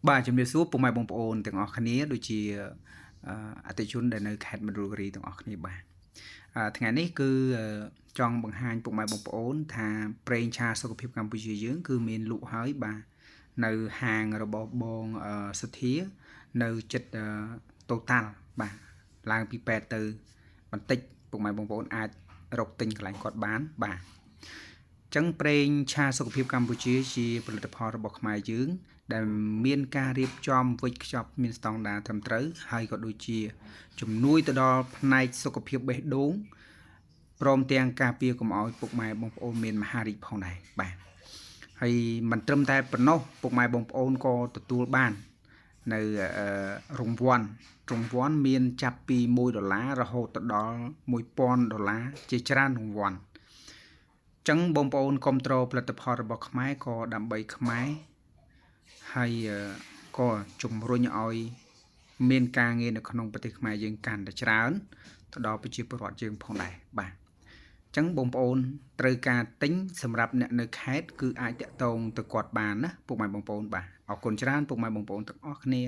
បាទជំរាបសួរពុកម៉ែបងប្អូនទាំងអស់គ្នាដូចជាអតិជនដែលនៅខេត្តមណ្ឌលគិរីទាំងអស់គ្នាបាទថ្ងៃនេះគឺចង់បង្ហាញពុកម៉ែបងប្អូនថាប្រេងឆាសុខភាពកម្ពុជាយើងគឺមានលក់ហើយបាទនៅហាងរបស់បងសុធានៅចិត្ត Total បាទឡើងពីពេទ្យទៅបន្តិចពុកម៉ែបងប្អូនអាចរកទិញកន្លែងគាត់បានបាទចឹងប្រេងឆាសុខភាពកម្ពុជាជាផលិតផលរបស់ខ្មែរយើង ដែលមានការរៀបចំវេចខ្ចប់មានស្តង់ដារត្រឹមត្រូវហើយក៏ដូចជា ជំនួយទៅដល់ផ្នែកសុខភាពបេះដូងព្រមទាំងការពារកុំឲ្យពុកម៉ែបងប្អូនមានមហារីកផងដែរបាទហើយមិនត្រឹមតែប៉ុណ្ណោះពុកម៉ែបងប្អូនក៏ទទួលបាននៅរង្វាន់រង្វាន់មានចាប់ពី1ដុល្លាររហូតទៅដល់1000ដុល្លារជាច្រើនរង្វាន់ចឹងបងប្អូនគ្រប់គ្រងផលិតផលរបស់ខ្មែរក៏ដើម្បីខ្មែរហើយក៏ជំរុញឲ្យមានការងារនៅក្នុងប្រទេសខ្មែរយើងកាន់តែច្រើនទៅដល់ប្រជាពលរដ្ឋយើងផងដែរបាទអញ្ចឹងបងប្អូនត្រូវការទិញសម្រាប់អ្នកនៅខេត្តគឺអាចតាក់ទងទៅគាត់បានណាពុកម៉ែបងប្អូនបាទអរគុណច្រើនពុកម៉ែបងប្អូនទាំងអស់គ្នា។